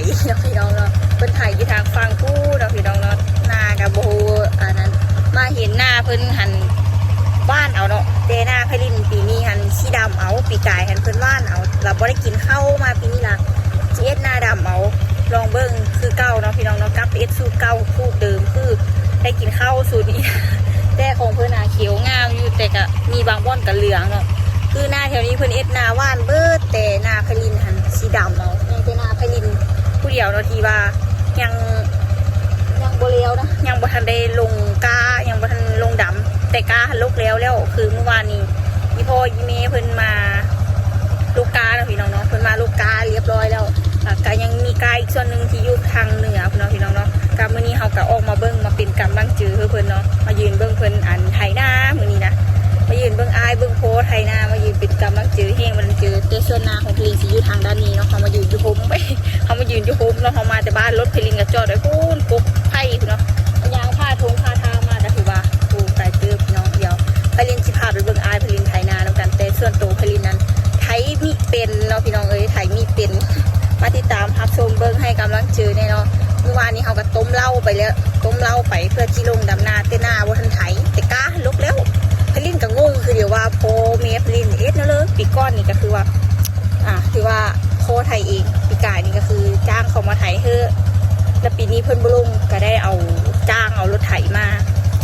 ເນາະພີ່ນ້ອງເນາະ ເພິ່ນໄຖຢູ່ທາງຝັ່ງພຸ້ນເນາະພີ່ນ້ອງເນາະ. ນາກໍບໍ່ຮູ້ອັນນັ້ນ ມາເຫັນນາເພິ່ນຫັ້ນຫວ່ານເອົາເນາະ ແຕ່ນາໄພລິນປີນີ້ຫັ້ນສີດຳເອົາ. ປີກາຍຫັ້ນເພິ່ນຫວ່ານເອົາ ລະບໍ່ໄດ້ກິນເຂົ້າ ມາປີນີ້ລະຊິເຮັດນາດຳເອົາ. ລອງເບິ່ງຄືເກົ່າເນາະພີ່ນ້ອງເນາະ ກັບໄປເຮັດສູດເກົ່າສູດເດີມ ຄືໄດ້ກິນເຂົ້າສູດນີ້ ແຕ່ຂອງເພິ່ນນາຂຽວງາມຢູ່ ແຕ່ກະມີບາງບ່ອນກະເຫຼືອງເນາະ. ຄືນາແຖວນີ້ເພິ່ນເຮັດນາຫວ່ານເບິດ ແຕ່ນາໄພລິນຫັ້ນສີດຳເອົາ ຍັງແຕ່ນາໄພລິນຜູ້ດຽວເນາະ ທີ່ວ່າຍັງ ຍັງບໍ່ແລ້ວເນາະ ຍັງບໍ່ທັນໄດ້ລົງກ້າ ຍັງບໍ່ທັນລົງດຳ ແຕ່ກ້າຫັ້ນລົກແລ້ວແລ້ວ. ຄືມື້ວານນີ້ ອີ່ພໍ່ອີ່ແມ່ເພິ່ນມາລົກກ້າເນາະພີ່ນ້ອງເນາະ ເພິ່ນມາລົກກ້າລຽບຮ້ອຍແລ້ວ ແລ້ວກະຍັງມີກ້າອີກສ່ວນໜຶ່ງທີ່ຢູ່ທາງເໜືອພຸ້ນເນາະພີ່ນ້ອງເນາະ. ກະມື້ນີ້ເຮົາກະອອກມາເບິ່ງ ມາເປັນກຳລັງໃຈໃຫ້ເພິ່ນເນາະ ມາຢືນເບິ່ງເພິ່ນອັນໄຖນາມື້ນີ້ນະ ມາຢືນເບິ່ງອ້າຍເບິ່ງພໍ່ໄຖນາ ມາຢືນເປັນກຳລັງໃຈແຮງບັນດານໃຈ. ແຕ່ສ່ວນນາຂອງໄພລິນຊິຢູ່ທາງດ້ານນີ້ເນາະ ເຮົາມາຢືນຢູ່ຮົ່ມ ເຮົາມາຢືນຢູ່ຮົ່ມເນາະ ເຮົາມາແຕ່ບ້ານ ລົດໄພລິນກໍຈອດໄວ້ພຸ້ນ ກົກໄຜ່ພຸ້ນເນາະ. ຍ່າງຜ່າທົ່ງຜ່າທາງມາກໍຖືວ່າ ໂອ້ ໄກເຕີບພີ່ນ້ອງ. ດຽວໄພລິນຊິພາໄປເບິ່ງອ້າຍໄພລິນໄຖນານຳກັນ ແຕ່ສ່ວນໂຕໄພລິນນັ້ນໄຖມິເປັນເນາະພີ່ນ້ອງເອີຍ ໄຖມິເປັນ. ມາຕິດຕາມຮັບຊົມເບິ່ງ ໃຫ້ກຳລັງໃຈແດ່ເນາະ. ມື້ວານນີ້ເຮົາກໍຕົ້ມເຫຼົ້າໄປແລ້ວ ຕົ້ມເຫຼົ້າໄປເພື່ອຊິລົງດຳນາ ແຕ່ນາບໍ່ທັນໄຖ ແຕ່ກ້າຫັ້ນລົກແລ້ວ. ໄພລິນກໍງົງຄືດຽວວ່າ ພໍ່ແມ່ໄພລິນເຮັດແນວເລີຍ. ປີກ່ອນນີ້ກໍຄືວ່າ ອ່າ ຖືວ່າພໍ່ໄຖເອງ ປີກາຍນີ້ກໍຄືຈ້າງເຂົາມາໄຖເຮີ້ ແລ້ວປີນີ້ເພິ່ນບໍ່ລົງ ກໍໄດ້ເອົາ ຈ້າງເອົາລົດໄຖມາ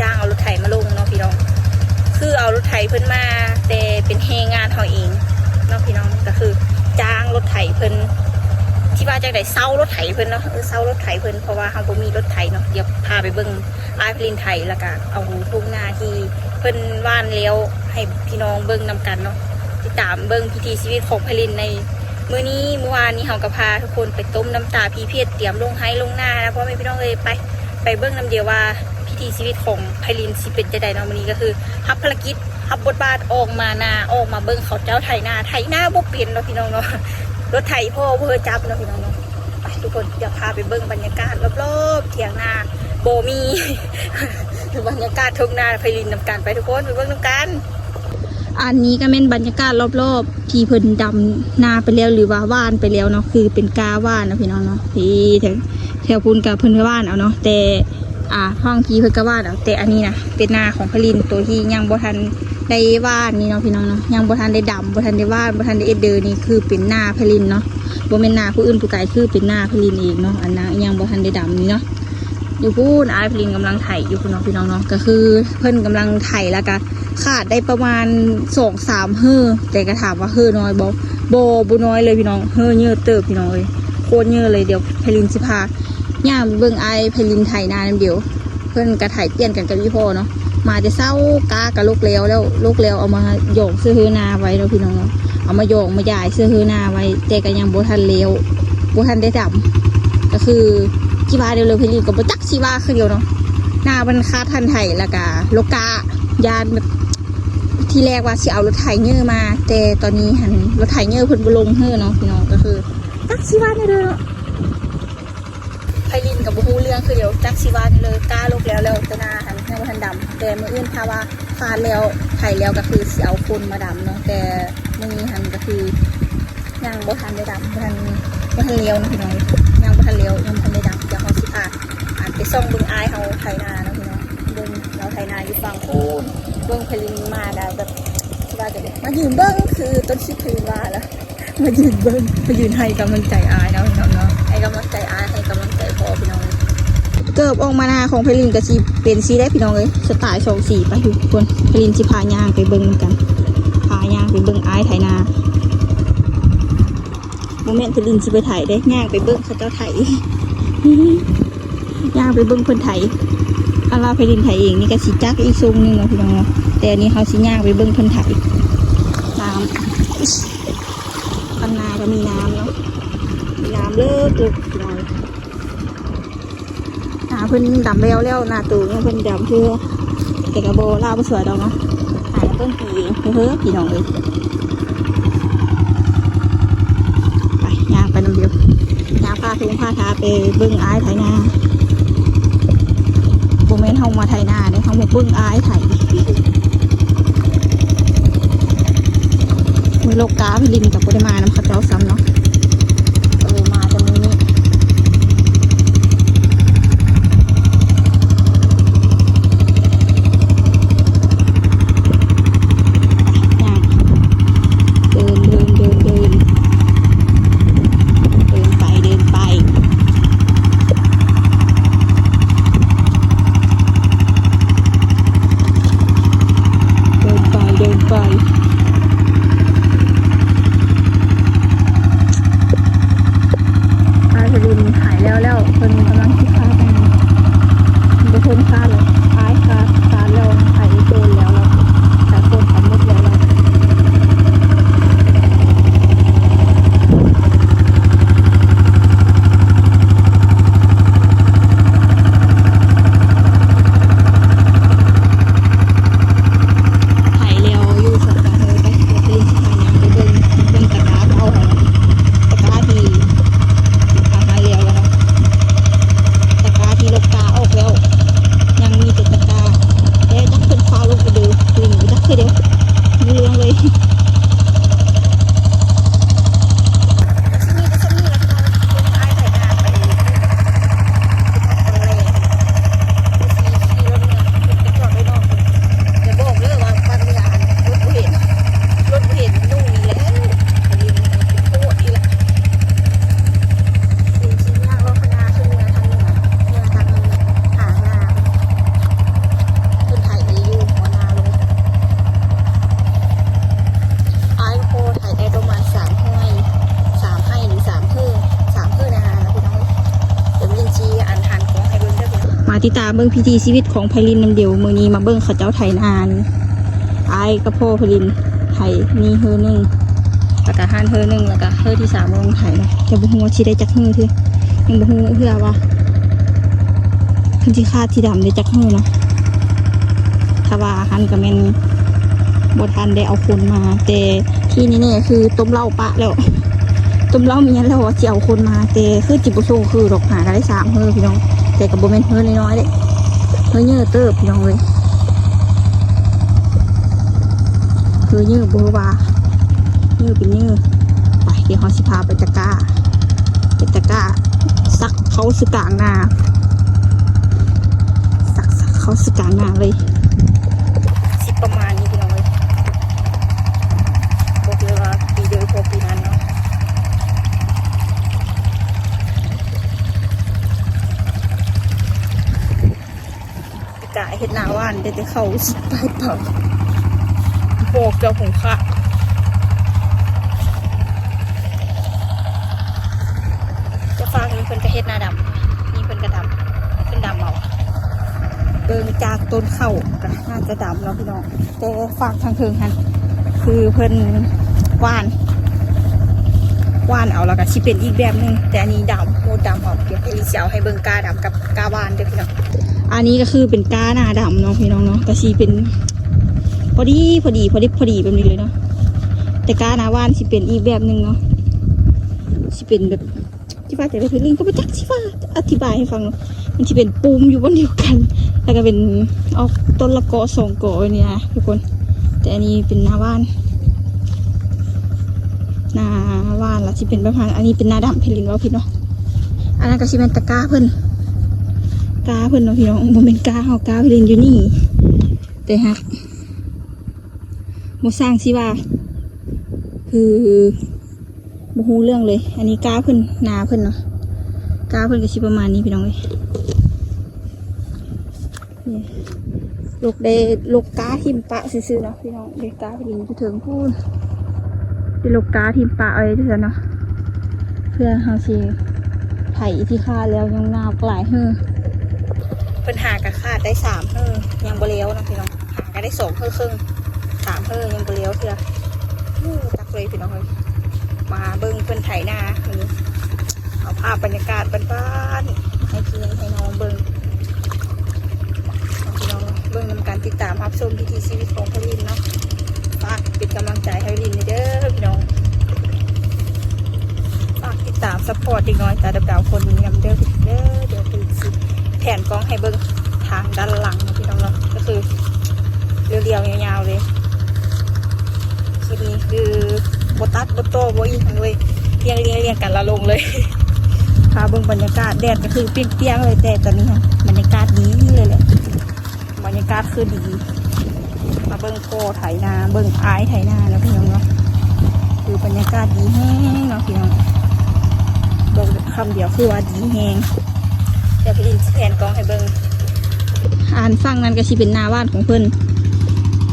ຈ້າງເອົາລົດໄຖມາລົງເນາະພີ່ນ້ອງ. ຄືເອົາລົດໄຖເພິ່ນມາ ແຕ່ເປັນແຮງງານເຮົາເອງເນາະພີ່ນ້ອງ ກໍຄືຈ້າງລົດໄຖເພິ່ນ ທີ່ວ່າຈັ່ງໃດ ເຊົ່າລົດໄຖເພິ່ນເນາະ ເອີ ເຊົ່າລົດໄຖເພິ່ນ ເພາະວ່າເຮົາບໍ່ມີລົດໄຖເນາະ. ດຽວພາໄປເບິ່ງ ອ້າຍໄພລິນໄຖ ແລ້ວກະເອົາທົ່ງນາທີ່ເພິ່ນຫວ່ານແລ້ວໃຫ້ພີ່ນ້ອງເບິ່ງນຳກັນເນາະ. ຕິດຕາມເບິ່ງວິຖີຊີວິດຂອງໄພລິນໃນມື້ນີ້. ມື້ວານນີ້ເຮົາກໍພາທຸກຄົນໄປຕົ້ມນ້ຳຕາພີເພັດ ຕຽມລົງໄຮ່ລົງນານະ ພໍ່ແມ່ພີ່ນ້ອງເອີຍ. ໄປ ໄປເບິ່ງນຳດຽວວ່າວິຖີຊີວິດຂອງໄພລິນຊິເປັນຈັ່ງໃດເນາະ. ມື້ນີ້ກໍຄືຮັບພາລະກິດ ຮັບບົດບາດອອກມານາ ອອກມາເບິ່ງເຂົາເຈົ້າໄຖນາ ໄຖນາບໍ່ເປັນເນາະພີ່ນ້ອງເນາະ. ລົດໄຖພໍ່ບໍ່ເຄີຍຈັບເນາະພີ່ນ້ອງເນາະ. ໄປທຸກຄົນ ດຽວພາໄປເບິ່ງບັນຍາກາດລອບໆຖຽງນາ ບໍ່ມີ ບັນຍາກາດທົ່ງນາໄພລິນນຳກັນ. ໄປທຸກຄົນ ໄປເບິ່ງນຳກັນ. ອັນນີ້ກໍແມ່ນບັນຍາກາດລອບໆທີ່ເພິ່ນດຳນາໄປແລ້ວ ຫຼືວ່າຫວ່ານໄປແລ້ວເນາະ ຄືເປັນກ້າຫວ່ານເນາະພີ່ນ້ອງເນາະ. ທີ່ແຖວ ແຖວພຸ້ນກໍເພິ່ນຫວ່ານເອົາເນາະ ແຕ່ ອ່າ ຝັ່ງພີ້ເພິ່ນກໍຫວ່ານເອົາ. ແຕ່ອັນນີ້ນະ ເປັນນາຂອງໄພລິນ ໂຕທີ່ຍັງບໍ່ທັນໄດ້ຫວ່ານນີ້ເນາະພີ່ນ້ອງເນາະ ຍັງບໍ່ທັນໄດ້ດຳ ບໍ່ທັນໄດ້ຫວ່ານ ບໍ່ທັນໄດ້ເອັດເດີ. ນີ້ຄືເປັນນາໄພລິນເນາະ ບໍ່ແມ່ນນາຜູ້ອື່ນຜູ້ໄກ ຄືເປັນນາໄພລິນເອງເນາະ. ອັນນາຍັງບໍ່ທັນໄດ້ດຳນີ້ເນາະ ຢູ່ພຸ້ນ ອ້າຍໄພລິນກຳລັງໄຖຢູ່ພຸ້ນເນາະພີ່ນ້ອງເນາະ. ກໍຄືເພິ່ນກຳລັງໄຖ ແລ້ວກໍຄາດໄດ້ປະມານສອງສາມເຮີ້ ແຕ່ກໍຖາມວ່າເຮີ້ນ້ອຍບໍ່? ບໍ່ ບໍ່ນ້ອຍເລີຍພີ່ນ້ອງ ເຮີ້ເຍີະເຕີບພີ່ນ້ອງເອີຍ ໂຄດເຍີະເລີຍ. ດຽວໄພລິນຊິພາ ຍ່າງໄປເບິ່ງອ້າຍໄພລິນໄຖນານຳດຽວ. ເພິ່ນກະໄຖປ່ຽນກັນກັບອີ່ພໍ່ເນາະ ມາແຕ່ເຊົ້າ ກ້າກະລົກແລ້ວແລ້ວ ລົກແລ້ວເອົາມາຢອງໃສ່ເຮີນາໄວ້ເນາະພີ່ນ້ອງເນາະ ເອົາມາຢອງມາຢາຍໃສ່ເຮີນາໄວ້ ແຕ່ກະຍັງບໍ່ທັນແລ້ວ ບໍ່ທັນໄດ້ດຳ. ກະຄືຊິວ່າແນວເລີ ໄພລິນກະບໍ່ຈັກຊິວ່າຄືດຽວເນາະ ນາມັນຄາທັນໄຖ ແລ້ວກະລົກກ້າ ຢ້ານແບບ ທີແລກວ່າຊິເອົາລົດໄຖເຍີະມາ ແຕ່ຕອນນີ້ຫັ້ນລົດໄຖເຍີະເພິ່ນບໍ່ລົງເຮີເນາະພີ່ນ້ອງ ກະຄືຈັກຊິວ່າແນວເລີເນາະ. ໄພລິນກໍບໍ່ຮູ້ເລື່ອງຄືດຽວ ຈັກຊິວ່າແນວເລີ ກ້າລົກແລ້ວ ແລ້ວແຕ່ນາຫັ້ນຍັງບໍ່ທັນດຳ ແຕ່ມື້ອື່ນຖ້າວ່າຟາດແລ້ວ ໄຖແລ້ວກໍຄືຊິເອົາຄົນມາດຳເນາະ ແຕ່ມື້ນີ້ຫັ້ນກໍຄືຍັງບໍ່ທັນໄດ້ດຳ ບໍ່ທັນ ບໍ່ທັນແລ້ວເນາະພີ່ນ້ອງ ຍັງບໍ່ທັນແລ້ວ ຍັງບໍ່ທັນໄດ້ດຳ. ດຽວເຮົາຊິພາ ອ່າ ໄປສ່ອງເບິ່ງອ້າຍເຮົາໄຖນາເນາະພີ່ນ້ອງ ເບິ່ງລາວໄຖນາຢູ່ຝັ່ງພຸ້ນ ເບິ່ງໄພລິນມາກໍແບບ ຊິວ່າຈັ່ງໃດ ມາຢືນເບິ່ງ ຄືຕົ້ນຄລິບໄພລິນວ່າລະ ມາຢືນເບິ່ງ ມາຢືນໃຫ້ກຳລັງໃຈອ້າຍເນາະ ພີ່ນ້ອງເນາະ ໃຫ້ກຳລັງໃຈອ້າຍ ໃຫ້ກຳລັງໃຈພໍ່ ພີ່ນ້ອງ. ເກີບອອກມາໜ້າຂອງໄພລິນກໍຊິເປັນຊີ້ແຫຼະ ພີ່ນ້ອງເອີຍ ສະຕາຍສອງສີ. ໄປທຸກຄົນ ໄພລິນຊິພາຍ່າງໄປເບິ່ງນຳກັນ ພາຍ່າງໄປເບິ່ງອ້າຍໄຖນາ. ບໍ່ແມ່ນໄພລິນຊິໄປໄຖເດ້ ຍ່າງໄປເບິ່ງເຂົາເຈົ້າໄຖ ຍ່າງໄປເບິ່ງເພິ່ນໄຖ. ຄັນວ່າໄພລິນໄຖເອງນີ້ກໍຊິຈັກອີກຊົງໜຶ່ງເນາະ ພີ່ນ້ອງເນາະ ແຕ່ອັນນີ້ເຮົາຊິຍ່າງໄປເບິ່ງເພິ່ນໄຖ. ນ້ຳ ຄັນນາກໍມີນ້ຳເນາະ ມີນ້ຳເລິກໆ ພີ່ນ້ອງ. ນາເພິ່ນດຳແລ້ວແລ້ວ ນາໂຕຍັງເພິ່ນດຳເທື່ອ ແຕ່ກໍບໍ່ຫຼ້າບໍ່ສວຍດອກເນາະ ຫາແຕ່ຕົ້ນປີເອງ ເຮີ້ໆ ພີ່ນ້ອງເອີຍ. ໄປ ຍ່າງໄປນຳດຽວ ຍ່າງພາທຸງພາທາໄປເບິ່ງອ້າຍໄຖນາ ບໍ່ແມ່ນເຮົາມາໄຖນາເດ້ ເຮົາມາເບິ່ງອ້າຍໄຖ. ມື້ໂລກາໄພລິນກໍບໍ່ໄດ້ມານຳເຂົາເຈົ້າຊ້ຳເນາະ ກໍເລີຍມາແຕ່ມື້ນີ້. ມາຕິດຕາມເບິ່ງວິຖີຊີວິດຂອງໄພລິນນຳເດວ. ມື້ນີ້ມາເບິ່ງເຂົາເຈົ້າໄຖນາ. ອ້າຍກັບພໍ່ໄພລິນໄຖ ມີເຮີໜຶ່ງ ແລ້ວກະຮ້ານເຮີໜຶ່ງ ແລ້ວກະເຮີທີສາມກຳລັງໄຖເນາະ. ແຕ່ບໍ່ຮູ້ວ່າຊິໄດ້ຈັກເຮີເທື່ອ ຍັງບໍ່ຮູ້ເທື່ອວ່າເພິ່ນຊິຄາດຊິດຳໄດ້ຈັກເຮີເນາະ. ຖ້າວ່າຫັ້ນກະແມ່ນບໍ່ທັນໄດ້ເອົາຄົນມາ ແຕ່ ທີ່ແນ່ໆຄືຕົ້ມເຫຼົ້າປະແລ້ວ ຕົ້ມເຫຼົ້າເມຍແລ້ວວ່າຊິເອົາຄົນມາ ແຕ່ຄືຊິບໍ່ສົ່ງຄືດອກ. ຫາກະໄດ້ສາມເຮີພີ່ນ້ອງ ແຕ່ກະບໍ່ແມ່ນເຮີນ້ອຍໆເດ້ ເຮີເຍີະເຕີບພີ່ນ້ອງເອີຍ. ເຮີເຍີະບໍ່ວ່າ ເຍີະເປັນເຍີະ. ໄປ ດຽວເຮົາຊິພາໄປຕະກ້າ ເປັນຕະກ້າ ສັກເຂົ້າສູ່ກາງນາ ສັກ ສັກເຂົ້າສູ່ກາງນາເລີຍ. ຊິປະມານນີ້ພີ່ນ້ອງເອີຍ ບອກເລີຍວ່າປີເດີພໍປີນັ້ນເນາະ. ປີກາຍເຮັດນາຫວ່ານໄດ້ແຕ່ເຂົ້າສິບປາຍເປົາ ບໍ່ເກືອບຫຸງຂ້າວ. ຈະຟັງນີ້ເພິ່ນກະເຮັດນາດຳ ນີ້ເພິ່ນກະດຳ ເພິ່ນດຳເອົາ. ເບິ່ງຈາກຕົ້ນເຂົ້າກະໜ້າຈະດຳເນາະພີ່ນ້ອງ ແຕ່ຟາກທາງເທິງຫັ້ນຄືເພິ່ນຫວ່ານ ຫວ່ານເອົາ ແລ້ວກະຊິເປັນອີກແບບໜຶ່ງ ແຕ່ອັນນີ້ດຳ ໂມດດຳເອົາ. ດຽວໄພລິນຊິເອົາໃຫ້ເບິ່ງກ້າດຳກັບກ້າຫວ່ານເດີພີ່ນ້ອງ. ອັນນີ້ກະຄືເປັນກ້ານາດຳເນາະພີ່ນ້ອງເນາະ ກະຊິເປັນພໍດີ ພໍດີ ພໍດີ ພໍດີແບບນີ້ເລີຍເນາະ. ແຕ່ກ້ານາຫວ່ານຊິເປັນອີກແບບໜຶ່ງເນາະ ຊິເປັນແບບ ຊິວ່າແຕ່ລະເທື່ອລິນກະບໍ່ຈັກຊິວ່າອະທິບາຍໃຫ້ຟັງເນາະ. ມັນຊິເປັນປຸ່ມຢູ່ບ່ອນດຽວກັນ ແລ້ວກະເປັນອອກຕົ້ນລະກໍສອງກໍແບບນີ້ນະທຸກຄົນ. ແຕ່ອັນນີ້ເປັນນາຫວ່ານ ນາຫວ່ານລະຊິເປັນແບບນັ້ນ. ອັນນີ້ເປັນນາດຳ ໄພລິນເວົ້າຜິດເນາະ. ອັນນັ້ນກະຊິແມ່ນຕະກ້າເພິ່ນ ກ້າເພິ່ນເນາະພີ່ນ້ອງ ບໍ່ແມ່ນກ້າເຮົາ ກ້າໄພລິນຢູ່ນີ້. ແຕ່ຫາກບໍ່ຊ່າງຊິວ່າ ຄື ບໍ່ຮູ້ເລື່ອງເລີຍ. ອັນນີ້ກ້າເພິ່ນ ນາເພິ່ນເນາະ ກ້າເພິ່ນກະຊິປະມານນີ້ພີ່ນ້ອງເອີຍ. ນີ້ ຫຼົກໄດ້ ຫຼົກກ້າຖິ້ມປະຊື່ໆເນາະພີ່ນ້ອງ. ເດ ກ້າໄພລິນຢູ່ເທິງພຸ້ນ ໄດ້ຫຼົກກ້າຖິ້ມປະໄວ້ເທື່ອເນາະ ເພື່ອເຮົາຊິໄຖທີ່ຄາດແລ້ວ ຍັງໜ້າບັກຫຼາຍເຮີ. ເພິ່ນຫາກະຄາດໄດ້ສາມເຮີ ຍັງບໍ່ແລ້ວເນາະພີ່ນ້ອງ. ຫາກະໄດ້ສອງເຮີເຄິ່ງ ສາມເຮີຍັງບໍ່ແລ້ວເທື່ອ. ໂອ້ ຈັກເລີຍພີ່ນ້ອງເອີຍ ມາເບິ່ງເພິ່ນໄຖນາມື້ນີ້ ເອົາພາບບັນຍາກາດບ້ານໆໃຫ້ພີ່ໃຫ້ນ້ອງເບິ່ງ ພີ່ນ້ອງເບິ່ງນຳກັນ ຕິດຕາມຮັບຊົມວິຖີຊີວິດຂອງໄພລິນເນາະ. ຝາກເປັນກຳລັງໃຈໃຫ້ລິນເດີພີ່ນ້ອງ ຝາກຕິດຕາມຊັບພອດເດັກນ້ອຍຕາດຳໆຄົນນີ້ນຳເດີ ເດີ. ດຽວໄພລິນຊິແພນກ້ອງໃຫ້ເບິ່ງ ທາງດ້ານຫຼັງເນາະພີ່ນ້ອງເນາະ ກະຄືລຽວໆຍາວໆເລີຍ. ຄລິບນີ້ຄືບໍ່ຕັດບໍ່ຕໍ່ບໍ່ອີ່ຫຍັງເລີຍ ລຽງໆ ລຽງກັນລະລົງເລີຍ. ພາເບິ່ງບັນຍາກາດ ແດດກະຄືປ່ຽງໆເລີຍ ແຕ່ຕອນນີ້ຫັ້ນບັນຍາກາດດີເລີຍແຫຼະ ບັນຍາກາດຄືດີ. ມາເບິ່ງພໍ່ໄຖນາ ເບິ່ງອ້າຍໄຖນາເນາະພີ່ນ້ອງເນາະ ຄືບັນຍາກາດດີແຮງເນາະພີ່ນ້ອງ ບອກຄຳດຽວຄືວ່າດີແຮງ. ດຽວໄພລິນຊິແພນກ້ອງໃຫ້ເບິ່ງ ອັນຝັ່ງນັ້ນກະຊິເປັນນາຫວ່ານຂອງເພິ່ນ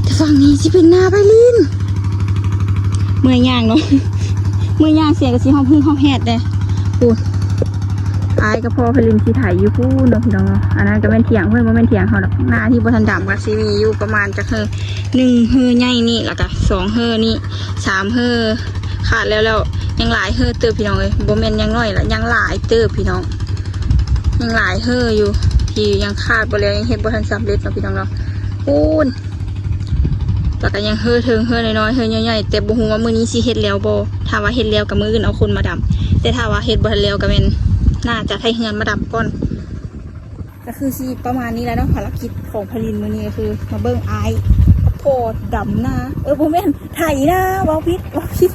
ແຕ່ຝັ່ງນີ້ຊິເປັນນາໄພລິນ. ເມື່ອຍຍ່າງເນາະ ເມື່ອຍຍ່າງເສຍກະຊິຮອບຫຶ້ງຮອບແຮດແດ່. ພຸ້ນ ອ້າຍກັບພໍ່ໄພລິນຊິໄຖຢູ່ພຸ້ນເນາະພີ່ນ້ອງເນາະ. ອັນນັ້ນກະແມ່ນຖຽງເພິ່ນ ບໍ່ແມ່ນຖຽງເຮົາດອກ. ນາທີ່ບໍ່ທັນດຳກະຊິມີຢູ່ປະມານຈັກເຮີ ໜຶ່ງເຮີໃຫຍ່ນີ້ ແລ້ວກະສອງເຮີນີ້ ສາມເຮີ ຄາດແລ້ວໆ ຍັງຫຼາຍເຮີເຕີບພີ່ນ້ອງເອີຍ ບໍ່ແມ່ນຍັງໜ້ອຍລະ ຍັງຫຼາຍເຕີບພີ່ນ້ອງ ຍັງຫຼາຍເຮີຢູ່ ທີ່ຍັງຄາດບໍ່ແລ້ວ ຍັງເຮັດບໍ່ທັນສຳເລັດເນາະພີ່ນ້ອງເນາະ. ພຸ້ນ ແລ້ວກະຍັງເຮີເທິງ ເຮີນ້ອຍໆ ເຮີໃຫຍ່ໆ ແຕ່ບໍ່ຮູ້ວ່າມື້ນີ້ຊິເຮັດແລ້ວບໍ່. ຖ້າວ່າເຮັດແລ້ວກະມື້ອື່ນເອົາຄົນມາດຳ ແຕ່ຖ້າວ່າເຮັດບໍ່ທັນແລ້ວກະແມ່ນໜ້າຈະໄຖເຮືອນມາດຳກ່ອນ. ກະຄືຊິປະມານນີ້ແຫຼະເນາະ ພາລະກິດຂອງໄພລິນມື້ນີ້ກະຄືມາເບິ່ງອ້າຍກັບພໍ່ດຳນາ ເອີ ບໍ່ແມ່ນ ໄຖນາ ເວົ້າຜິດ ເວົ້າຜິດ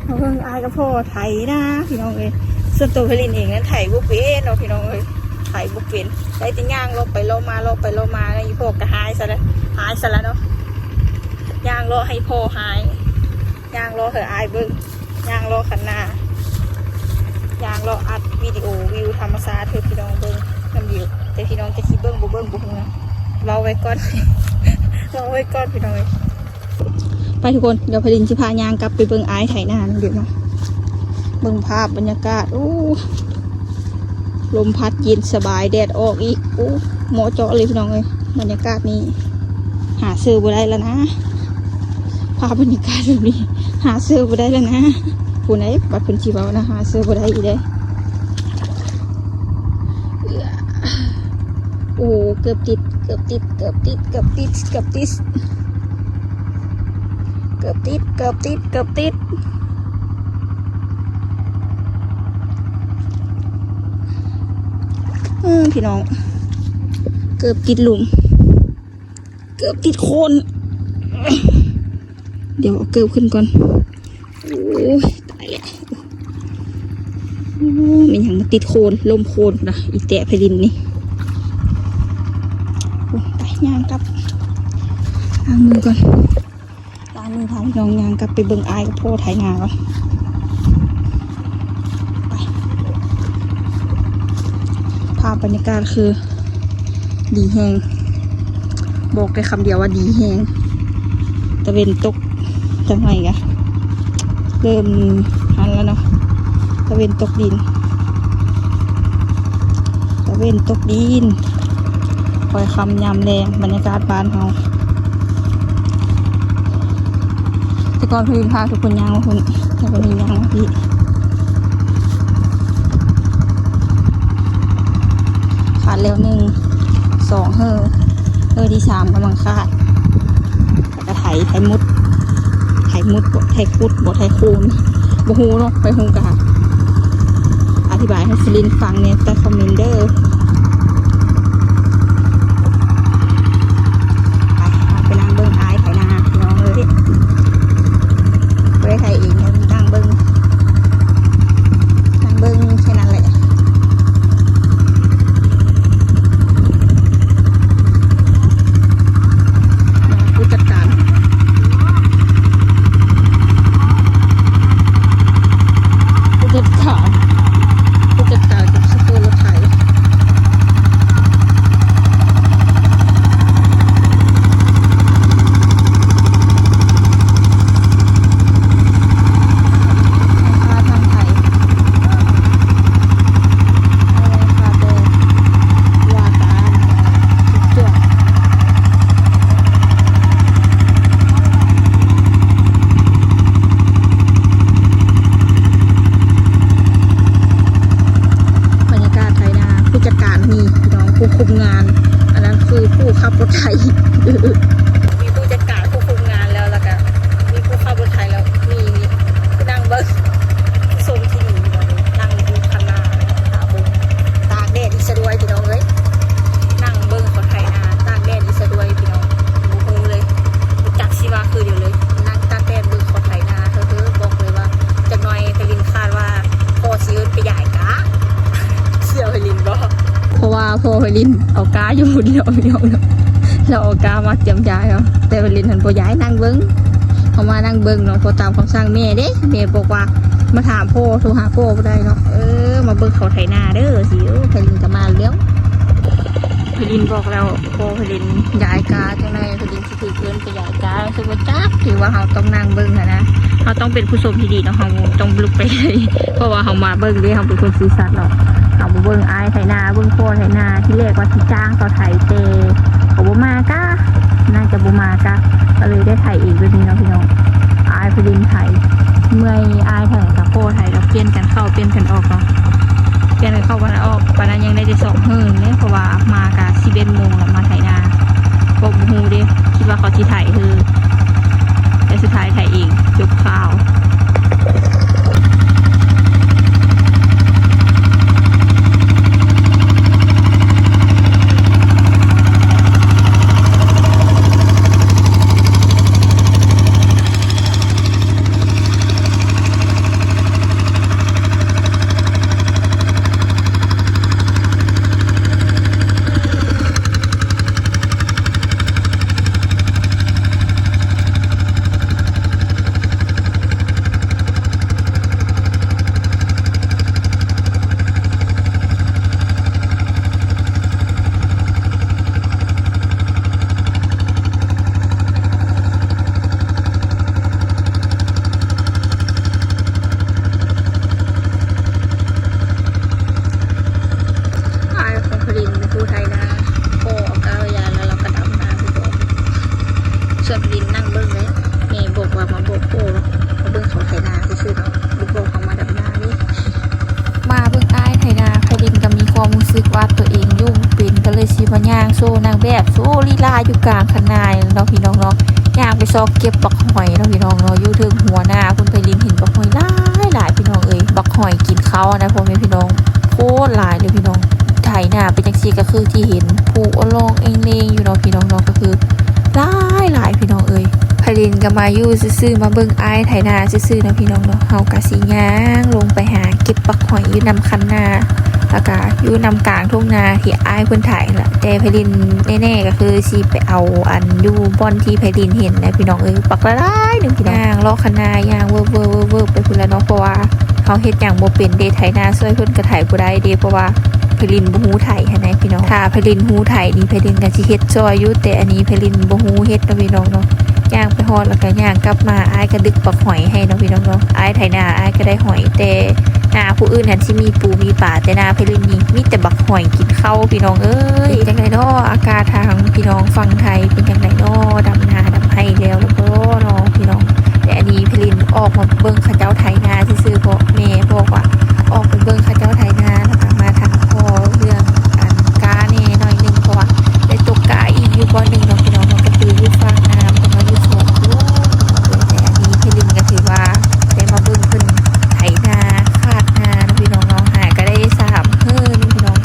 ມາເບິ່ງອ້າຍກັບພໍ່ໄຖນາພີ່ນ້ອງເອີຍ. ສ່ວນໂຕໄພລິນເອງນັ້ນໄຖບໍ່ເປັນເນາະພີ່ນ້ອງເອີຍ ໄຖບໍ່ເປັນ ໄດ້ແຕ່ຍ່າງເລາະໄປເລາະມາ ເລາະໄປເລາະມາ ອີ່ພໍ່ກະຮ້າຍຊະລະ ຮ້າຍຊະລະເນາະ ຍ່າງເລາະໃຫ້ພໍ່ຮ້າຍ ຍ່າງເລາະໃຫ້ອ້າຍເບິ່ງ ຍ່າງເລາະຄັນນາ ຍ່າງເລາະອັດວິດີໂອວິວທຳມະຊາດໃຫ້ພີ່ນ້ອງເບິ່ງນຳຢູ່ ແຕ່ພີ່ນ້ອງຈະຊິເບິ່ງບໍ່ເບິ່ງບໍ່ຮູ້ນະ ເວົ້າໄວ້ກ່ອນ ເວົ້າໄວ້ກ່ອນພີ່ນ້ອງເອີຍ. ໄປທຸກຄົນ ດຽວໄພລິນຊິພາຍ່າງກັບໄປເບິ່ງອ້າຍໄຖນານຳເດີເນາະ ເບິ່ງພາບບັນຍາກາດ ໂອ້ ລົມພັດເຢັນສະບາຍ ແດດອອກອີກ. ໂອ້ ເໝາະເຈາະເລີຍພີ່ນ້ອງເອີຍ, ບັນຍາກາດນີ້ຫາຊື້ບໍ່ໄດ້ແລ້ວນະ. ພາບບັນຍາກາດແບບນີ້ຫາຊື້ບໍ່ໄດ້ແລ້ວນະ. ຜູ້ໃດບັດເພິ່ນຊິເວົ້ານະ ຫາຊື້ບໍ່ໄດ້ອີກເດ້. ໂອ້ ເກືອບຕິດ ເກືອບຕິດ ເກືອບຕິດ ເກືອບຕິດ ເກືອບຕິດ ເກືອບຕິດ ເກືອບຕິດ ເກືອບຕິດ. ເອີ ພີ່ນ້ອງ ເກືອບຕິດຫຼຸມ ເກືອບຕິດໂຄນ. ດຽວເອົາເກີບຂຶ້ນກ່ອນ. ໂອ້ຍ ຕາຍແລ້ວ. ໂອ້ ແມ່ນຫຍັງມາຕິດໂຄນ ລົ້ມໂຄນພຸ້ນນະ ອີແຕະໄພລິນນີ້. ໂອ້ ໄປ ຍ່າງກັບ ລ້າງມືກ່ອນ. ລ້າງມື ພາພີ່ນ້ອງຍ່າງກັບໄປເບິ່ງອ້າຍກັບພໍ່ໄຖນາກ່ອນ. ໄປ ພາບບັນຍາກາດຄືດີແຮງ, ບອກໄດ້ຄຳດຽວວ່າດີແຮງ. ຕາເວັນຕົກຈັກໜ້ອຍກະເລີ່ມຫັ້ນແລ້ວເນາະ, ຕາເວັນຕົກດິນ. ຕາເວັນຕົກດິນ ຄ່ອຍຄ່ຳຍາມແລງ ບັນຍາກາດບ້ານເຮົາ. ແຕ່ກ່ອນເພິ່ນພາທຸກຄົນຍ່າງມາພຸ້ນ, ແຕ່ບັດນີ້ຍ່າງມາພີ້. ຂາດແລ້ວໜຶ່ງ ສອງ ເຮີ ເຮີທີສາມກຳລັງຂາດ. ແລ້ວກະໄຖ ໄຖມຸດ ໄຖມຸດບໍ ໄຖຂຸດບໍ ໄຖໂຄນ ບໍ່ຮູ້ເນາະ, ຂ້ອຍຮູ້ກະອະທິບາຍໃຫ້ຊິລິນຟັງແດ່ໃຕ້ຄອມເມັນເດີ. ໄປ ເຮົາໄປນັ່ງເບິ່ງອ້າຍໄຖນາພີ່ນ້ອງເອີຍ. ບໍ່ໄດ້ໄຖເອງ ນັ່ງເບິ່ງ ນັ່ງເບິ່ງແຄ່ນັ້ນແຫຼະ. ຜູ້ຈັດການ ຜູ້ຈັດການ ຜູ້ຈັດການກັບໂຊເຟີລົດໄຖ. ບັນຍາກາດໄຖນາ ຜູ້ຈັດການນີ້ພີ່ນ້ອງ ຜູ້ຄຸມງານ ອັນນັ້ນຄືຜູ້ຂັບລົດໄຖ. ມີຜູ້ຈັດການ ຜູ້ຄຸມງານແລ້ວ ແລ້ວກະມີຜູ້ຂັບລົດໄຖ ແລ້ວມີຜູ້ນັ່ງເບິ່ງ ຜູ້ຊົມທີ່ດີ ນັ່ງຢູ່ຂ້າງໜ້າ ຖ້າເບິ່ງ ຕາກແດດອີກຊະດ້ວຍພີ່ນ້ອງເອີຍ. ນັ່ງເບິ່ງເຂົາໄຖນາ ຕາກແດດອີກຊະດ້ວຍພີ່ນ້ອງ. ບໍ່ຮູ້ເລີຍ ບໍ່ຈັກຊິວ່າຄືດຽວເລີຍ ນັ່ງຕາກແດດເບິ່ງເຂົາໄຖນາ. ເຮີໆ ບອກເລີຍວ່າ ຈັກໜ່ອຍໄພລິນຄາດວ່າພໍ່ຊິເອີ້ນໄປຢາຍກ້າ ສຽວໄພລິນບໍ? ເພາະວ່າພໍ່ໄພລິນເອົາກ້າຢູ່ຜູ້ດຽວພີ່ນ້ອງເນາະ, ລາວເອົາກ້າມາຕຽມຢາຍເນາະ, ແຕ່ໄພລິນຫັ້ນບໍ່ຢາຍ ນັ່ງເບິ່ງ. ເຮົາມານັ່ງເບິ່ງເນາະ ເພາະຕາມຄຳສັ່ງແມ່ເດ້, ແມ່ບອກວ່າມາຖາມພໍ່ ໂທຫາພໍ່ບໍ່ໄດ້ເນາະ. ເອີ ມາເບິ່ງເຂົາໄຖນາເດີຊິ. ເອີ ໄພລິນກະມາແລ້ວ. ໄພລິນບອກແລ້ວ ພໍ່ໄພລິນຢາຍກ້າ ຈັ່ງໃດໄພລິນ ຖືກເອີ້ນໄປຢາຍກ້າ ຄືບໍ່ຈັກ ຖືວ່າເຮົາຕ້ອງນັ່ງເບິ່ງຫັ້ນນະ, ເຮົາຕ້ອງເປັນຜູ້ຊົມທີ່ດີເນາະ, ເຮົາຕ້ອງລຸກໄປເລີຍ ເພາະວ່າເຮົາມາເບິ່ງເດ້ ເຮົາເປັນຄົນຊື່ສັດເນາະ. ເຮົາບໍ່ເບິ່ງອ້າຍໄຖນາ ເບິ່ງພໍ່ໄຖນາ, ທີແລກວ່າຊິຈ້າງເຂົາໄຖ ແຕ່ເຂົາບໍ່ມາກະ ໜ້າຈະບໍ່ມາກະ ກະເລີຍໄດ້ໄຖເອງແບບນີ້ເນາະພີ່ນ້ອງ. ອ້າຍຜູ້ເດັ່ນໄຖ ເມື່ອຍອ້າຍໄຖກັບພໍ່ໄຖ ແລ້ວປ່ຽນກັນເຂົ້າປ່ຽນກັນອອກເນາະ, ປ່ຽນກັນເຂົ້າກັນອອກ. ປານນັ້ນຍັງໄດ້ແຕ່ສອງເຫີນເດ້ ເພາະວ່າມາກະສິບເອັດໂມງແລ້ວ ມາໄຖນາ ກໍບໍ່ຮູ້ເດ້ ຄິດວ່າເຂົາຊິໄຖເຮີ ແຕ່ສຸດທ້າຍໄຖເອງ ຈົບຂ່າວ. ເ ລາຢູ່ກາງຄັນນາເນາະພີ່ນ້ອງເນາະ. ຍ່າງໄປຊອກເກັບບັກຫອຍເນາະພີ່ນ້ອງເນາະ ຢູ່ເທິງຫົວໜ້າພຸ້ນ. ໄພລິນເຫັນບັກຫອຍຫຼາຍໆ ພີ່ນ້ອງເອີຍ ບັກຫອຍກິນເຂົ້ານະ ພໍ່ແມ່ພີ່ນ້ອງ ໂຄດຫຼາຍເລີຍພີ່ນ້ອງ. ໄຖນາເປັນຈັ່ງຊີ້ ກໍຄືທີ່ເຫັນພູອ່ອນລອງເອັງເລງຢູ່ເນາະພີ່ນ້ອງເນາະ ກໍຄືຫຼາຍໆ ພີ່ນ້ອງເອີຍ. ໄພລິນກໍມາຢູ່ຊື່ໆ ມາເບິ່ງອ້າຍໄຖນາຊື່ໆ ເນາະພີ່ນ້ອງເນາະ. ເຮົາກໍຊິຍ່າງລົງໄປຫາເກັບບັກຫອຍຢູ່ນຳຄັນນາ ແລ້ວກໍຢູ່ນຳກາງທົ່ງນາທີ່ອ້າຍເພິ່ນໄຖລະ. ແຕ່ໄພລິນແນ່ໆ ກໍຄືຊິໄປເອົາອັນຢູ່ບ່ອນທີ່ໄພລິນເຫັນນະພີ່ນ້ອງເອີຍ ບັກຫຼາຍໆ ໜຶ່ງພີ່ນ້ອງ. ຍ່າງເລາະຄັນນາ ຍ່າງເວີບໆໆໆ ໄປພຸ້ນລະເນາະ ເພາະວ່າເຮົາເຮັດຫຍັງບໍ່ເປັນເດ້ ໄຖນາຊ່ວຍເພິ່ນກໍໄຖບໍ່ໄດ້ເດ້ ເພາະວ່າໄພລິນບໍ່ຮູ້ໄຖຫັ້ນນະພີ່ນ້ອງ. ຖ້າໄພລິນຮູ້ໄຖນີ້ ໄພລິນກໍຊິເຮັດຊ່ອຍຢູ່ ແຕ່ອັນນີ້ໄພລິນບໍ່ຮູ້ເຮັດເນາະພີ່ນ້ອງເນາະ. ຍ່າງໄປຮອດແລ້ວກໍຍ່າງກັບມາ ອ້າຍກໍດຶກບັກຫອຍໃຫ້ເນາະພີ່ນ້ອງເນາະ. ອ້າຍໄຖນາ ອ້າຍກໍໄດ້ຫອຍ ແຕ່ນາຜູ້ອື່ນຫັ້ນຊິມີປູມີປາ ແຕ່ນາໄພລິນນີ້ມີແຕ່ບັກຫອຍກິນເຂົ້າ ພີ່ນ້ອງເອີຍ. ເປັນຈັ່ງໃດເນາະ ອາກາດທາງພີ່ນ້ອງຝັ່ງໄທເປັນຈັ່ງໃດເນາະ ດຳນາດຳໄຮ່ແລ້ວລະບໍ່ເນາະພີ່ນ້ອງ. ແຕ່ອັນນີ້ໄພລິນອອກມາເບິ່ງເຂົາເຈົ້າໄຖນາຊື່ໆ ເພາະແມ່ບອກວ່າອອກໄປເບິ່ງເຂົາເຈົ້າໄຖນາ ແລ້ວກໍມາຖາມພໍ່ເລື່ອງອັນກ້າແດ່ໜ້ອຍໜຶ່ງ ເພາະວ່າໄດ້ຕົກກ້າອີກຢູ່ບ່ອນໜຶ່ງເນາະພີ່ນ້ອງເນາະ ກໍຄືຢູ່ຟາກນ້ຳ ແຕ່ວ່າຢູ່ສວນພຸ້ນ. ແຕ່ອັນນີ້ໄພລິນກໍຖືວ່າໄດ້ມາເບິ່ງເພິ່ນໄຖນາ ຄາດນາເນາະພີ່ນ້ອງເນາະ ຫາກໍໄດ້ສາມເຮີ່ເນາະພີ່ນ້ອງ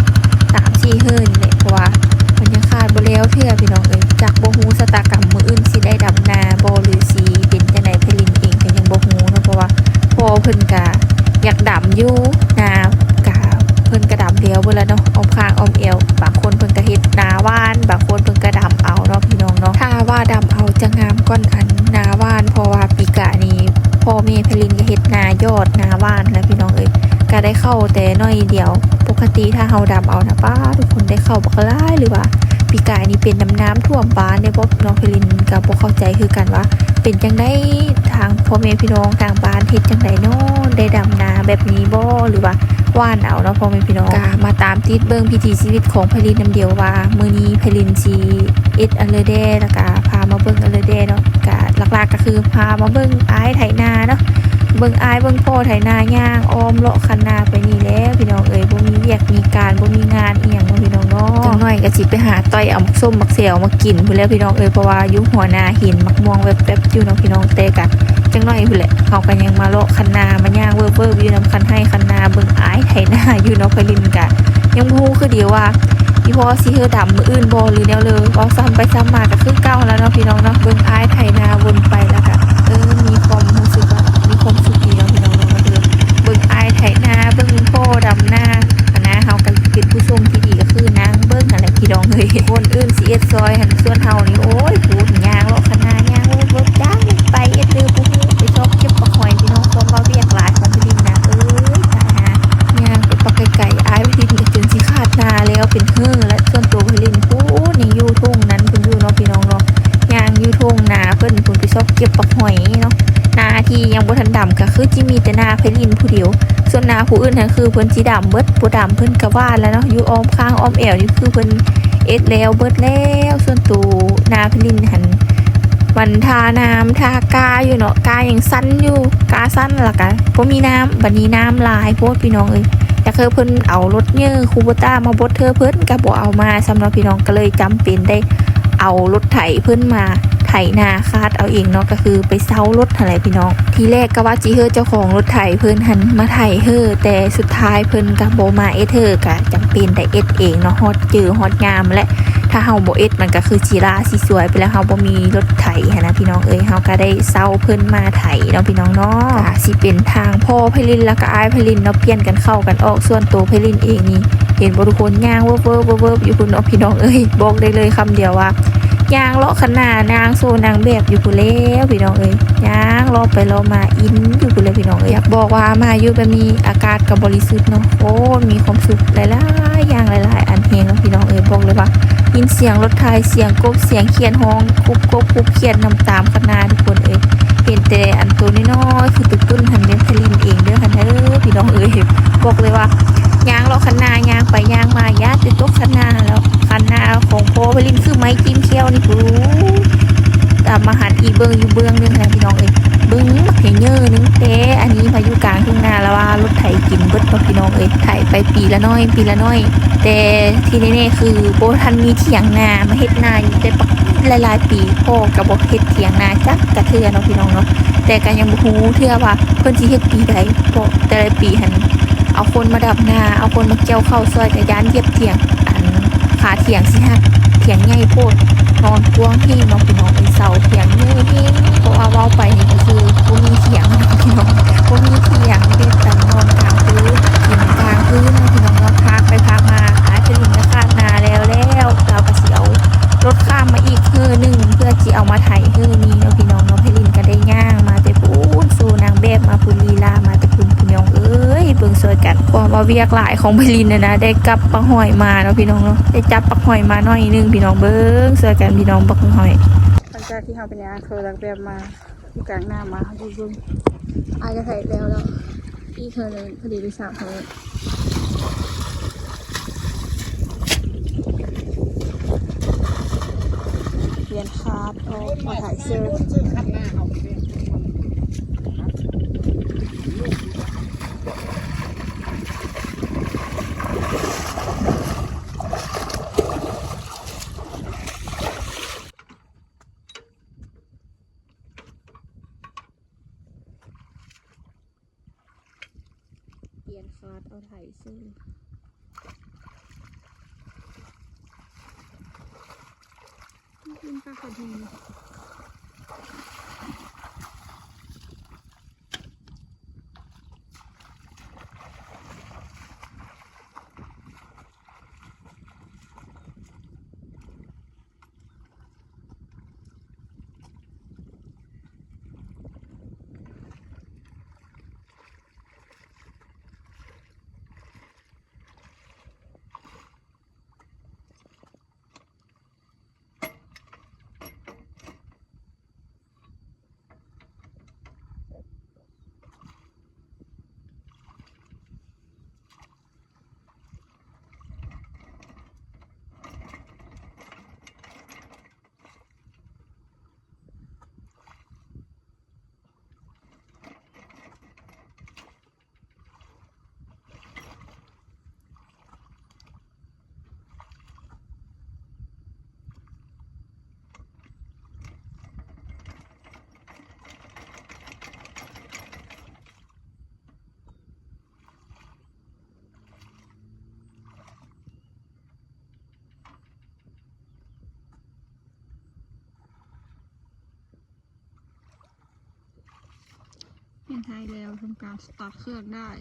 ສາມສີ່ເຮີ່ນີ້ແຫຼະ ເພາະວ່າມັນຍັງຄາດບໍ່ແລ້ວເທື່ອພີ່ນ້ອງເອີຍ. ຈັກບໍ່ຮູ້ຊະຕາກຳມື້ອື່ນຊິໄດ້ດຳນາບໍ່ ຫຼືຊິເປັນຈັ່ງໃດ ໄພລິນເອງກໍຍັງບໍ່ຮູ້ເນາະ ເພາະວ່າພໍ່ເພິ່ນກະ ຢາກດຳຢູ່ນາ ກະເພິ່ນກະດຳແລ້ວເບິດລະເນາະ ອ້ອມຂ້າງອ້ອມແອວ. ບາງຄົນເພິ່ນກະເຮັດນາຫວ່ານ ບາງຄົນເພິ່ນກະດຳເອົາເນາະພີ່ນ້ອງເນາະ. ຖ້າວ່າດຳເອົາຈະງາມກ່ອນອັນນາຫວ່ານ ເພາະວ່າປີກາຍນີ້ພໍ່ແມ່ໄພລິນກະເຮັດນາຢອດນາຫວ່ານແຫຼະພີ່ນ້ອງເອີຍ ກະໄດ້ເຂົ້າແຕ່ໜ້ອຍດຽວ. ປົກກະຕິຖ້າເຮົາດຳເອົານະ ປ້າ ທຸກຄົນໄດ້ເຂົ້າບັກຫຼາຍ ຫຼືວ່າປີກາຍນີ້ເປັນນຳນ້ຳຖ້ວມບ້ານເດ້ບໍ ນ້ອງໄພລິນກະບໍ່ເຂົ້າໃຈຄືກັນວ່າ ເປັນຈັ່ງໃດ ທາງພໍ່ແມ່ພີ່ນ້ອງທາງບ້ານເຮັດຈັ່ງໃດເນາະ ໄດ້ດຳນາແບບນີ້ບໍ ຫຼືວ່າຫວ່ານເອົາເນາະ ພໍ່ແມ່ພີ່ນ້ອງ. ກະມາຕາມຕິດເບິ່ງວິຖີຊີວິດຂອງໄພລິນນຳດຽວວ່າ ມື້ນີ້ໄພລິນຊິເຮັດອັນເລີແດ່ ແລ້ວກະພາມາເບິ່ງອັນເລີແດ່ເນາະ. ກະຫຼັກໆ ກະຄືພາມາເບິ່ງອ້າຍໄຖນາເນາະ ເບິ່ງອ້າຍເບິ່ງພໍ່ໄຖນາ ຍ່າງອ້ອມເລາະຄັນນາໄປນີ້ແຫຼະພີ່ນ້ອງເອີຍ. ບໍ່ມີວຽກມີການ ບໍ່ມີງານອີ່ຫຍັງເນາະພີ່ນ້ອງເນາະ. ຈັກໜ້ອຍກະຊິໄປຫາຕ່ອຍເອົາໝາກສົ້ມໝາກແຊວມາກິນພຸ້ນແຫຼະພີ່ນ້ອງເອີຍ ເພາະວ່າຢູ່ຫົວໜ້າເຫັນໝາກມ່ວງແວັບໆຢູ່ເນາະພີ່ນ້ອງ. ແຕ່ກະຈັກໜ້ອຍພຸ້ນແຫຼະ ເຮົາກະຍັງມາເລາະຄັນນາ ມາຍ່າງເວີບໆຢູ່ນຳຄັນໄຮ່ຄັນນາ ເບິ່ງອ້າຍໄຖນາຢູ່ເນາະ. ໄພລິນກະຍັງບໍ່ຮູ້ຄືດຽວວ່າ ອີ່ພໍ່ຊິເຮີດຳມື້ອື່ນບໍ່ ຫຼືແນວເລີ. ເວົ້າຊ້ຳໄປຊ້ຳມາກະຄືເກົ່າຫັ້ນລະເນາະພີ່ນ້ອງເນາະ. ເບິ່ງອ້າຍໄຖນາວົນໄປແລ້ວກະ ເອີ ມີຄວາມຮູ້ສຶກວ່າມີຄວາມສຸກດີເນາະພີ່ນ້ອງເນາະ. ກໍຄືເບິ່ງອ້າຍໄຖນາ ເບິ່ງພໍ່ດຳນາຫັ້ນນະ ເຮົາກະເປັນຜູ້ຊົມທີ່ດີ ກໍຄືນັ່ງເບິ່ງຫັ້ນແຫຼະພີ່ນ້ອງເອີຍ. ຄົນອື່ນຊິເຮັດຊ່ອຍຫັ້ນ ສ່ວນເຮົານີ້ ໂອ້ຍ ພຸ້ນ ຍ່າງເລາະຄັນນາ ຍ່າງເວີບໆ ຈ້າງໄປເຮັດເລີ ບໍ່ຮູ້ ໄປຊອກເກັບບັກຫອຍພີ່ນ້ອງ. ຄວາມວ່າວຽກຫຼາຍຂອງໄພລິນນະ ເອີຍ ຕາຍຫ່າ ຍ່າງໄປປັກໄກໆ ອ້າຍໄພລິນກະຈົນຊິຄາດນາແລ້ວເປັນເຮີ່ແລ້ວ. ສ່ວນໂຕໄພລິນພຸ້ນ ຍັງຢູ່ທົ່ງນັ້ນເພິ່ນຢູ່ເນາະພີ່ນ້ອງເນາະ ຍ່າງຢູ່ທົ່ງນາເພິ່ນພຸ້ນ ໄປຊອກເກັບບັກຫອຍເນາະ. ນາທີ່ຍັງບໍ່ທັນດຳກະຄືຊິມີແຕ່ນາໄພລິນຜູ້ດຽວ ສ່ວນນາຜູ້ອື່ນຫັ້ນຄືເພິ່ນຊິດຳເບິດ ບໍ່ດຳເພິ່ນກະຫວ່ານແລ້ວເນາະ. ຢູ່ອ້ອມຂ້າງອ້ອມແອວນີ້ຄືເພິ່ນເຮັດແລ້ວເບິດແລ້ວ. ສ່ວນໂຕນາໄພລິນຫັ້ນ ມັນທານ້ຳທາກ້າຢູ່ເນາະ ກ້າຍັງສັ້ນຢູ່ ກ້າສັ້ນ ແລ້ວກະບໍ່ມີນ້ຳ ບັດນີ້ນ້ຳຫຼາຍໂພດພີ່ນ້ອງເອີຍ. ຢາກໃຫ້ເພິ່ນເອົາລົດເຢີຄູໂບຕ້າມາບົດເທື່ອ ເພິ່ນກະບໍ່ເອົາມາຊ້ຳເນາະພີ່ນ້ອງ ກະເລີຍຈຳເປັນໄດ້ເອົາລົດໄຖເພິ່ນມາໄຖນາຄາດເອົາເອງເນາະ ກະຄືໄປເຊົ່າລົດຫັ້ນແຫຼະພີ່ນ້ອງ. ທີແລກກະວ່າຊິເຮີເຈົ້າຂອງລົດໄຖເພິ່ນຫັ້ນມາໄຖເຮີ ແຕ່ສຸດທ້າຍເພິ່ນກະບໍ່ມາເອັດເຮີ ກະຈຳເປັນໄດ້ເອັດເອງເນາະ ຮອດເຈີຮອດຍາມແຫຼະ. ຖ້າເຮົາບໍ່ເອັດມັນກະຄືຊິລ້າຊິສວຍໄປແລ້ວ ເຮົາບໍ່ມີລົດໄຖຫັ້ນນະພີ່ນ້ອງເອີຍ ເຮົາກະໄດ້ເຊົ່າເພິ່ນມາໄຖເນາະພີ່ນ້ອງເນາະ. ກະຊິເປັນທາງພໍ່ໄພລິນແລ້ວກະອ້າຍໄພລິນເນາະ ປ່ຽນກັນເຂົ້າກັນອອກ. ສ່ວນໂຕໄພລິນເອງນີ້ ເຫັນບໍ່ທຸກຄົນ ຍ່າງເວີບໆ ເວີບໆຢູ່ພຸ້ນເນາະພີ່ນ້ອງເອີຍ. ບອກໄດ້ເລີຍຄຳດຽວວ່າ ຍ່າງເລາະຄັນນາ ຍ່າງໂຊນາງແບບຢູ່ພຸ້ນແລ້ວພີ່ນ້ອງເອີຍ ຍ່າງເລາະໄປເລາະມາ ອິນຢູ່ພຸ້ນແຫຼະພີ່ນ້ອງເອີຍ. ຢາກບອກວ່າມາຢູ່ແບບນີ້ອາກາດກະບໍລິສຸດເນາະ ໂອ້ ມີຄວາມສຸກຫຼາຍໆຢ່າງ ຫຼາຍໆອັນແຮງເນາະພີ່ນ້ອງເອີຍ. ບອກເລີຍວ່າຍິນສຽງລົດໄຖ ສຽງກົບ ສຽງຂຽດຮ້ອງ ກຸບກົບກຸບຂຽດນຳຕາມຄັນນາທຸກຄົນເອີຍ. ເຫັນແຕ່ອັນໂຕນ້ອຍໆ ຄືໄປປຶ້ນຫັ້ນແມ່ນໄພລິນເອງເດີຫັ້ນເດີພີ່ນ້ອງເອີຍ. ບອກເລີຍວ່າຍ່າງເລາະຄັນນາ ຍ່າງໄປຍ່າງມາ ຢ້ານແຕ່ຕົກຄັນນາຫັ້ນແຫຼ້ວ. ຄັນນາຂອງພໍ່ໄພລິນຄືໄມ້ຈິ້ມແຂ້ວນີ້ພຸ້ນ ຕາມມາຫັນອີກເບິ່ງຢູ່ເບື້ອງໜຶ່ງຫັ້ນນະພີ່ນ້ອງເອີຍ. ເບິ່ງບັກໃຫຍ່ເຍີໜຶ່ງ ແຕ່ອັນນີ້ມາຢູ່ກາງທົ່ງນາ ລະວ່າລົດໄຖ ກິນເບິດເນາະພີ່ນ້ອງເອີຍ. ໄຖໄປປີລະໜ້ອຍ ປີລະໜ້ອຍ ແຕ່ທີ່ແນ່ໆຄືບໍ່ທັນມີຖຽງນາມາເຮັດນາຢູ່ໄດ້ບັກຫຼາຍໆປີ. ພໍ່ກໍບໍ່ເຮັດຖຽງນາຈັກກະເທື່ອເນາະພີ່ນ້ອງເນາະ, ແຕ່ກໍຍັງບໍ່ຮູ້ເທື່ອວ່າເພິ່ນຊິເຮັດປີໃດ ເພາະແຕ່ລະປີຫັ້ນເອົາຄົນມາດຳນາ ເອົາຄົນມາກ່ຽວເຂົ້າຊ່ອຍ ກໍຢ້ານຢຽບຖຽງ ອັນ ຂາຖຽງຊິຫັກ. ຖຽງໃຫຍ່ໂພດ ນອນກວ້າງແຮງເນາະພີ່ນ້ອງເອີຍ. ເສົາຖຽງໃຫຍ່ແຮງ ເພາະວ່າເວົ້າໄປນີ້ກໍຄືບໍ່ມີຖຽງເນາະພີ່ນ້ອງ ບໍ່ມີຖຽງ ເຮັດກັນນອນກາງຄືນ ກິນກາງຄືນເນາະພີ່ນ້ອງເນາະ. ພາກໄປພາກມາ ອ້າຍໄພລິນກໍຄາດນາແລ້ວແລ້ວ ລາວກໍຊິເອົາລົດຂ້າມມາອີກເຮີໜຶ່ງ ເພື່ອຊິເອົາມາໄຖເຮີນີ້ເນາະພີ່ນ້ອງເນາະ. ໄພລິນກໍໄດ້ຍ່າງມາແຕ່ພຸ້ນ ໂຊນາງແບບມາພຸ້ນ ລີລາມາແຕ່ພຸ້ນ ພີ່ນ້ອງເອີຍ. ເບິ່ງຊ່ອຍກັນ ຄວາມວ່າວຽກຫຼາຍຂອງໄພລິນນະນະ ໄດ້ກັບບັກຫອຍມາເນາະພີ່ນ້ອງເນາະ ໄດ້ຈັບບັກຫອຍມາໜ້ອຍໜຶ່ງພີ່ນ້ອງ. ເບິ່ງຊ່ອຍກັນພີ່ນ້ອງ ບັກຫອຍ. ຫຼັງຈາກທີ່ເຮົາໄປຍ່າງເຄີແລ້ວແບບມາຢູ່ກາງນ້ຳມາ ເຮົາຢູ່ເບິ່ງ ອ້າຍກໍໄຖແລ້ວແລ້ວ ອີກເທື່ອໜຶ່ງ ພໍດີໄດ້ສາມເທື່ອ ປ່ຽນຄາດອອກ ມາໄຖເຊີ. ປ່ຽນຄາດເອົາໄຖເຊີ. ມັນປາກກະດີ. ແມ່ນໄທແລ້ວ ທຳການສະຕາດເຄື່ອງໄດ້. ເ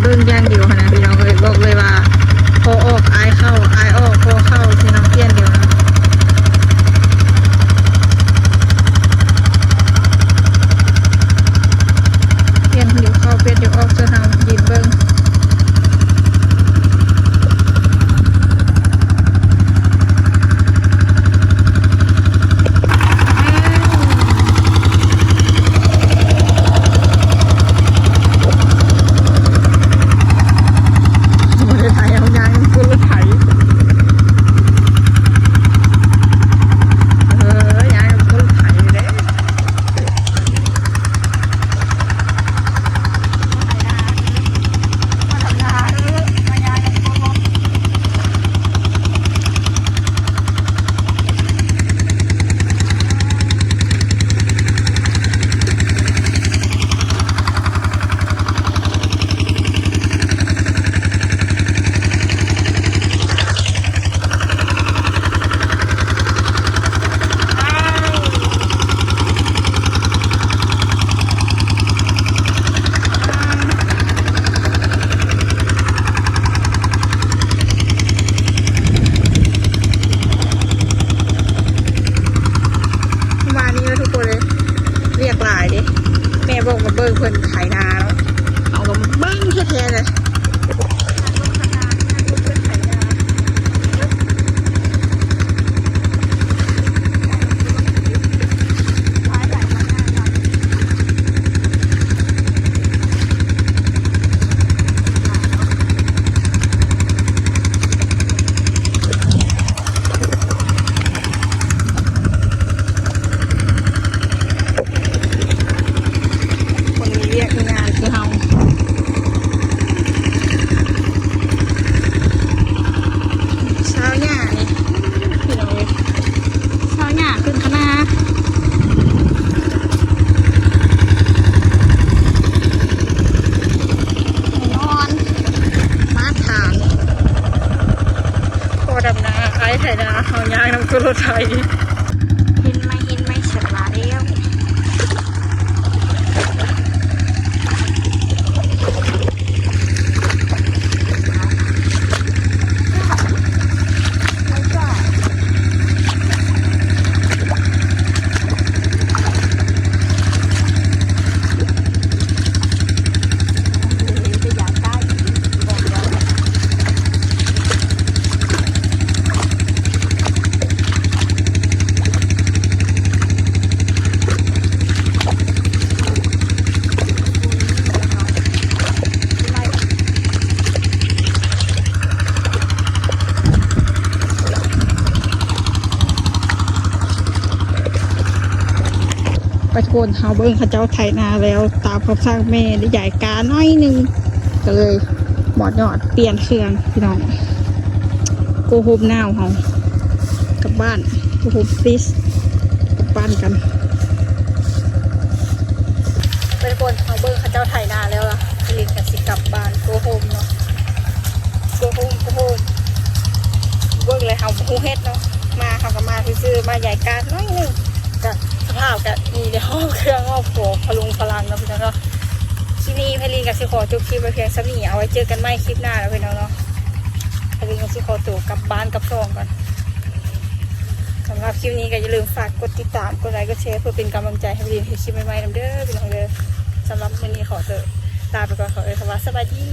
ເບິ່ງຢ່າງດຽວຫັ້ນນະພີ່ນ້ອງເອີຍ. ບອກເລີຍວ່າພໍ່ອອກອ້າຍເຂົ້າ ອ້າຍອອກພໍ່ເຂົ້າ ພີ່ນ້ອງ. ປ່ຽນດຽວນະ ປ່ຽນດຽວເຂົ້າ ປ່ຽນດຽວອອກ ເຊີນເຮົາຢືນເບິ່ງ. ບໍ່ໄດ້ໄຖ ເຮົາຍ່າງນຳກົນລົດໄຖ. ເອີ ຍ່າງນຳກົນລົດໄຖເດ້. ປະມານນີ້ແຫຼະທຸກຄົນເອີຍ ວຽກຫຼາຍເດ້. ແມ່ບອກມາເບິ່ງເພິ່ນໄຖນາເນາະ ເຮົາກໍມາເບິ່ງແທ້ໆເລີຍ. ຄົນມີວຽກມີງານຄືເຮົາ. ຊາວຫຍ້ານີ້ ພີ່ນ້ອງເອີຍ ຊາວຫຍ້າຂຶ້ນຄະນາ. ແນ່ນອນ ມາດຖານ ພໍ່ດຳນາ ອ້າຍໄຖນາ ເຮົາຍ່າງນຳໂຕລົດໄຖ. ເຫັນໄໝ ເຫັນໄໝ ສັດຫຼາແລ້ວ. ໄປທຸກຄົນ ເຮົາເບິ່ງເຂົາເຈົ້າໄຖນາແລ້ວ ຕາມຄຳສັ່ງແມ່ໄດ້ຢາຍກາໜ້ອຍໜຶ່ງ ກໍເລີຍໝອດຍອດປ່ຽນເຄື່ອງພີ່ນ້ອງ. Go home now ເຮົາ ກັບບ້ານ Go home please ກັບບ້ານກັນ. ໄປທຸກຄົນ ເຮົາເບິ່ງເຂົາເຈົ້າໄຖນາແລ້ວລະ ໄພລິນກໍຊິກັບບ້ານ Go home ເນາະ. Go home Go home ເບິ່ງແລ້ວເຮົາບໍ່ຮູ້ເຮັດເນາະ ມາເຮົາກໍມາຊື່ໆ ມາຢາຍກາໜ້ອຍໜຶ່ງ ກະສະພາບກະມີແຕ່ຫ້ອງເຄື່ອງຫ້ອງຂອງພະລຸງພະລັງເນາະພີ່ນ້ອງເນາະ. ຄລິບນີ້ໄພລິນກໍຊິຂໍຈົບຄລິບໄວ້ພຽງສ່ຳນີ້ ເອົາໄວ້ເຈີກັນໃໝ່ຄລິບໜ້າເນາະພີ່ນ້ອງເນາະ. ໄພລິນກໍຊິຂໍໂຕກັບບ້ານກັບຊ່ອງກ່ອນ. ສຳລັບຄລິບນີ້ກໍຢ່າລືມຝາກກົດຕິດຕາມ ກົດໄລ ກົດແຊ ເພື່ອເປັນກຳລັງໃຈໃຫ້ໄພລິນເຮັດຄລິບໃໝ່ໆນຳເດີພີ່ນ້ອງເດີ. ສຳລັບມື້ນີ້ຂໍໂຕລາໄປກ່ອນ ຂໍເອີ້ນຄຳວ່າສະບາຍດີ.